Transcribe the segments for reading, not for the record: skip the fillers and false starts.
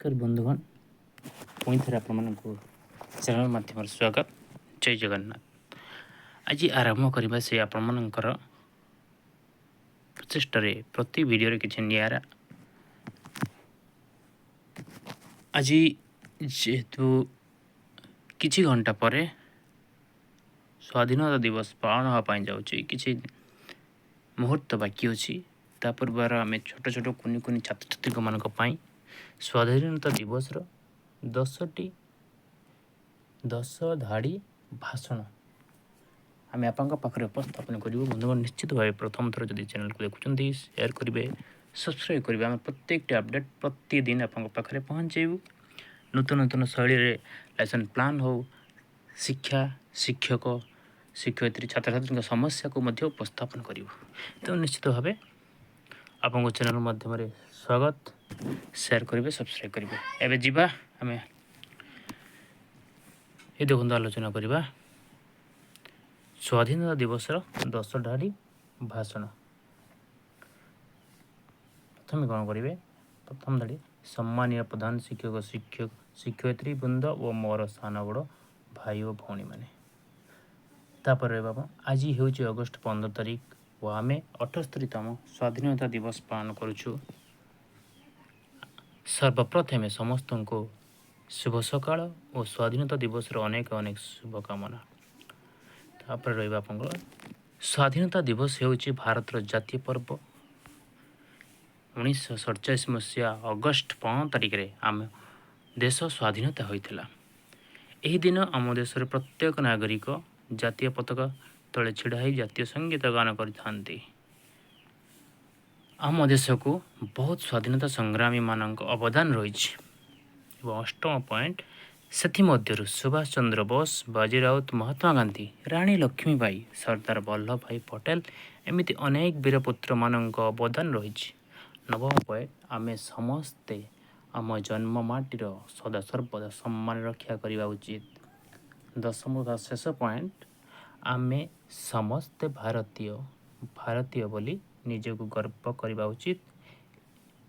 ନମସ୍କାର ବନ୍ଧୁଗଣ, ପୁଣି ଥରେ ଆପଣମାନଙ୍କୁ ଚ୍ୟାନେଲ୍ ମାଧ୍ୟମରେ ସ୍ୱାଗତ। ଜୟ ଜଗନ୍ନାଥ। ଆଜି ଆରମ୍ଭ କରିବା ସେ ଆପଣମାନଙ୍କର ପ୍ରଚେଷ୍ଟାରେ ପ୍ରତି ଭିଡ଼ିଓରେ କିଛି ନିଆରା। ଆଜି ଯେହେତୁ କିଛି ଘଣ୍ଟା ପରେ ସ୍ୱାଧୀନତା ଦିବସ ପାଳନ ହେବା ପାଇଁ ଯାଉଛି, କିଛି ମୁହୂର୍ତ୍ତ ବାକି ଅଛି, ତା ପୂର୍ବରୁ ଆମେ ଛୋଟ ଛୋଟ କୁନି କୁନି ଛାତ୍ରଛାତ୍ରୀମାନଙ୍କ ପାଇଁ ସ୍ୱାଧୀନତା ଦିବସର 10ଟି 10 ଧାଡ଼ି ଭାଷଣ ଆମେ ଆପଣଙ୍କ ପାଖରେ ଉପସ୍ଥାପନ କରିବୁ। ବନ୍ଧୁଗଣ, ନିଶ୍ଚିତ ଭାବେ ପ୍ରଥମ ଥର ଯଦି ଚ୍ୟାନେଲକୁ ଦେଖୁଛନ୍ତି, ସେୟାର କରିବେ, ସବସ୍କ୍ରାଇବ୍ କରିବେ। ଆମେ ପ୍ରତ୍ୟେକଟି ଅପଡ଼େଟ୍ ପ୍ରତିଦିନ ଆପଣଙ୍କ ପାଖରେ ପହଞ୍ଚାଇବୁ। ନୂତନ ନୂତନ ଶୈଳୀରେ ଲେସନ୍ ପ୍ଲାନ୍ ହେଉ, ଶିକ୍ଷା, ଶିକ୍ଷକ ଶିକ୍ଷୟିତ୍ରୀ, ଛାତ୍ରଛାତ୍ରୀଙ୍କ ସମସ୍ୟାକୁ ମଧ୍ୟ ଉପସ୍ଥାପନ କରିବୁ। ତେଣୁ ନିଶ୍ଚିତ ଭାବେ ଆପଣଙ୍କ ଚ୍ୟାନେଲ୍ ମାଧ୍ୟମରେ ସ୍ୱାଗତ। ସେୟାର କରିବେ, ସବସ୍କ୍ରାଇବ୍ କରିବେ। ଏବେ ଯିବା ଆମେ, ଏ ଦେଖନ୍ତୁ, ଆଲୋଚନା କରିବା ସ୍ୱାଧୀନତା ଦିବସର 10 ଧାଡ଼ି ଭାଷଣ। ପ୍ରଥମେ କ'ଣ କରିବେ? ପ୍ରଥମ ଧାଡ଼ି, ସମ୍ମାନୀୟ ପ୍ରଧାନ ଶିକ୍ଷକ, ଶିକ୍ଷକ ଶିକ୍ଷୟିତ୍ରୀ ବୃନ୍ଦ ଓ ମୋର ସାନ ବଡ଼ ଭାଇ ଓ ଭଉଣୀମାନେ। ତାପରେ ରହିବ ଆପଣ, ଆଜି ହେଉଛି ଅଗଷ୍ଟ 15 ତାରିଖ ଓ ଆମେ 78ତମ ସ୍ୱାଧୀନତା ଦିବସ ପାଳନ କରୁଛୁ। ସର୍ବପ୍ରଥମେ ସମସ୍ତଙ୍କୁ ଶୁଭ ସକାଳ ଓ ସ୍ୱାଧୀନତା ଦିବସର ଅନେକ ଅନେକ ଶୁଭକାମନା। ତାପରେ ରହିବ ଆପଣଙ୍କର, ସ୍ୱାଧୀନତା ଦିବସ ହେଉଛି ଭାରତର ଜାତୀୟ ପର୍ବ। 1947 ମସିହା ଅଗଷ୍ଟ 15 ତାରିଖରେ ଆମ ଦେଶ ସ୍ୱାଧୀନତା ହୋଇଥିଲା। ଏହି ଦିନ ଆମ ଦେଶର ପ୍ରତ୍ୟେକ ନାଗରିକ ଜାତୀୟ ପତାକା ତଳେ ଛିଡ଼ା ହୋଇ ଜାତୀୟ ସଙ୍ଗୀତ ଗାନ କରିଥାନ୍ତି। ଆମ ଦେଶକୁ ବହୁତ ସ୍ୱାଧୀନତା ସଂଗ୍ରାମୀମାନଙ୍କ ଅବଦାନ ରହିଛି। ଏବଂ ଅଷ୍ଟମ ପଏଣ୍ଟ, ସେଥିମଧ୍ୟରୁ ସୁଭାଷ ଚନ୍ଦ୍ର ବୋଷ, ବାଜି ରାଉତ, ମହାତ୍ମା ଗାନ୍ଧୀ, ରାଣୀ ଲକ୍ଷ୍ମୀବାଇ, ସର୍ଦ୍ଦାର ବଲ୍ଲଭ ଭାଇ ପଟେଲ ଏମିତି ଅନେକ ବୀରପୁତ୍ରମାନଙ୍କ ଅବଦାନ ରହିଛି। ନବମ ପଏଣ୍ଟ, ଆମେ ସମସ୍ତେ ଆମ ଜନ୍ମ ମାଟିର ସଦାସର୍ବଦା ସମ୍ମାନ ରକ୍ଷା କରିବା ଉଚିତ। ଦଶମ ତଥା ଶେଷ ପଏଣ୍ଟ, ଆମେ ସମସ୍ତେ ଭାରତୀୟ, ଭାରତୀୟ ବୋଲି ନିଜକୁ ଗର୍ବ କରିବା ଉଚିତ।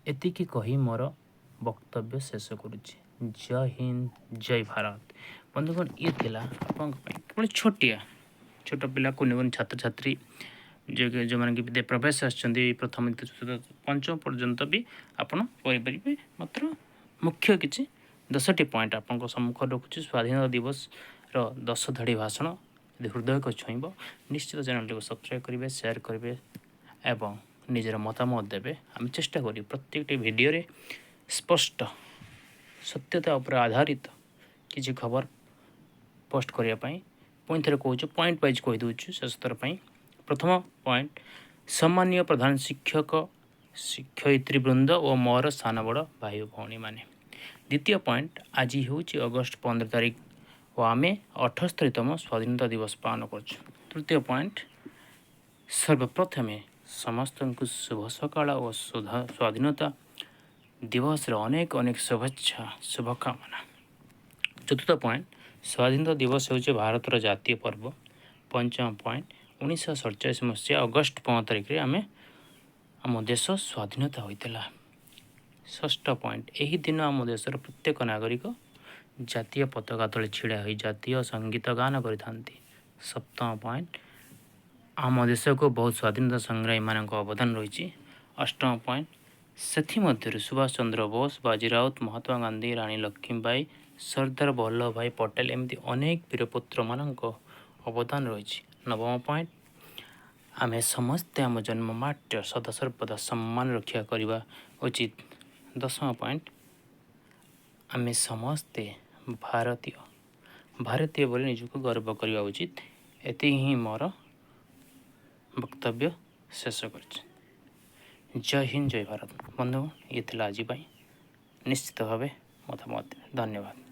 ଏତିକି କହି ମୋର ବକ୍ତବ୍ୟ ଶେଷ କରୁଛି। ଜୟ ହିନ୍ଦ, ଜୟ ଭାରତ। ବନ୍ଧୁଗଣ, ଇଏ ଥିଲା ଆପଣଙ୍କ ପାଇଁ କେବଳ ଛୋଟିଆ ଛୋଟ ପିଲା, କୁନି କୁନି ଛାତ୍ରଛାତ୍ରୀ, ଯେଉଁମାନେ କି ବିଦ୍ୟା ପ୍ରବେଶ ଆସିଛନ୍ତି, ପ୍ରଥମ, ଦ୍ୱିତୀୟ, ଚତୁର୍ଥ, ପଞ୍ଚମ ପର୍ଯ୍ୟନ୍ତ ବି ଆପଣ କରିପାରିବେ। ମାତ୍ର ମୁଖ୍ୟ କିଛି 10ଟି ପଏଣ୍ଟ ଆପଣଙ୍କ ସମ୍ମୁଖରେ ରଖୁଛି। ସ୍ୱାଧୀନତା ଦିବସର 10 ଧାଡ଼ି ଭାଷଣ ଯଦି ହୃଦୟକୁ ଛୁଇଁବ, ନିଶ୍ଚିତ ଚ୍ୟାନେଲଟିକୁ ସବସ୍କ୍ରାଇବ୍ କରିବେ, ସେୟାର କରିବେ ଏବଂ ନିଜର ମତାମତ ଦେବେ। ଆମେ ଚେଷ୍ଟା କରିବୁ ପ୍ରତ୍ୟେକଟି ଭିଡ଼ିଓରେ ସ୍ପଷ୍ଟ ସତ୍ୟତା ଉପରେ ଆଧାରିତ କିଛି ଖବର ପୋଷ୍ଟ କରିବା ପାଇଁ। ପୁଣି ଥରେ କହୁଛୁ, ପଏଣ୍ଟ ୱାଇଜ୍ କହିଦେଉଛୁ ଶେଷ ଥର ପାଇଁ। ପ୍ରଥମ ପଏଣ୍ଟ, ସମ୍ମାନୀୟ ପ୍ରଧାନ ଶିକ୍ଷକ ଶିକ୍ଷୟିତ୍ରୀ ବୃନ୍ଦ ଓ ମୋର ସାନ ବଡ଼ ଭାଇ ଓ ଭଉଣୀମାନେ। ଦ୍ୱିତୀୟ ପଏଣ୍ଟ, ଆଜି ହେଉଛି ଅଗଷ୍ଟ 15 ତାରିଖ ଓ ଆମେ 78ତମ ସ୍ୱାଧୀନତା ଦିବସ ପାଳନ କରୁଛୁ। ତୃତୀୟ ପଏଣ୍ଟ, ସର୍ବପ୍ରଥମେ ସମସ୍ତଙ୍କୁ ଶୁଭ ସକାଳ ଓ ସ୍ୱାଧୀନତା ଦିବସର ଅନେକ ଅନେକ ଶୁଭେଚ୍ଛା, ଶୁଭକାମନା। ଚତୁର୍ଥ ପଏଣ୍ଟ, ସ୍ୱାଧୀନତା ଦିବସ ହେଉଛି ଭାରତର ଜାତୀୟ ପର୍ବ। ପଞ୍ଚମ ପଏଣ୍ଟ, 1947 ମସିହା ଅଗଷ୍ଟ 15 ତାରିଖରେ ଆମ ଦେଶ ସ୍ୱାଧୀନତା ହୋଇଥିଲା। ଷଷ୍ଠ ପଏଣ୍ଟ, ଏହି ଦିନ ଆମ ଦେଶର ପ୍ରତ୍ୟେକ ନାଗରିକ ଜାତୀୟ ପତାକା ତଳେ ଛିଡ଼ା ହୋଇ ଜାତୀୟ ସଙ୍ଗୀତ ଗାନ କରିଥାନ୍ତି। ସପ୍ତମ ପଏଣ୍ଟ, ଆମ ଦେଶକୁ ବହୁତ ସ୍ୱାଧୀନତା ସଂଗ୍ରାମୀମାନଙ୍କ ଅବଦାନ ରହିଛି। ଅଷ୍ଟମ ପଏଣ୍ଟ, ସେଥିମଧ୍ୟରୁ ସୁଭାଷ ଚନ୍ଦ୍ର ବୋଷ, ବାଜି ରାଉତ, ମହାତ୍ମା ଗାନ୍ଧୀ, ରାଣୀ ଲକ୍ଷ୍ମୀବାଇ, ସର୍ଦ୍ଦାର ବଲ୍ଲଭ ଭାଇ ପଟେଲ ଏମିତି ଅନେକ ବୀରପୁତ୍ରମାନଙ୍କ ଅବଦାନ ରହିଛି। ନବମ ପଏଣ୍ଟ, ଆମେ ସମସ୍ତେ ଆମ ଜନ୍ମ ମାଟିର ସଦାସର୍ବଦା ସମ୍ମାନ ରକ୍ଷା କରିବା ଉଚିତ। ଦଶମ ପଏଣ୍ଟ, ଆମେ ସମସ୍ତେ ଭାରତୀୟ, ଭାରତୀୟ ବୋଲି ନିଜକୁ ଗର୍ବ କରିବା ଉଚିତ। ଏତିକି ହିଁ ମୋର ବକ୍ତବ୍ୟ ଶେଷ କରୁଛି। ଜୟ ହିନ୍ଦ, ଜୟ ଭାରତ। ବନ୍ଧୁଗଣ, ଇଏ ଥିଲା ଆଜି ପାଇଁ। ନିଶ୍ଚିତ ଭାବେ ମତାମତ ଦେବେ। ଧନ୍ୟବାଦ।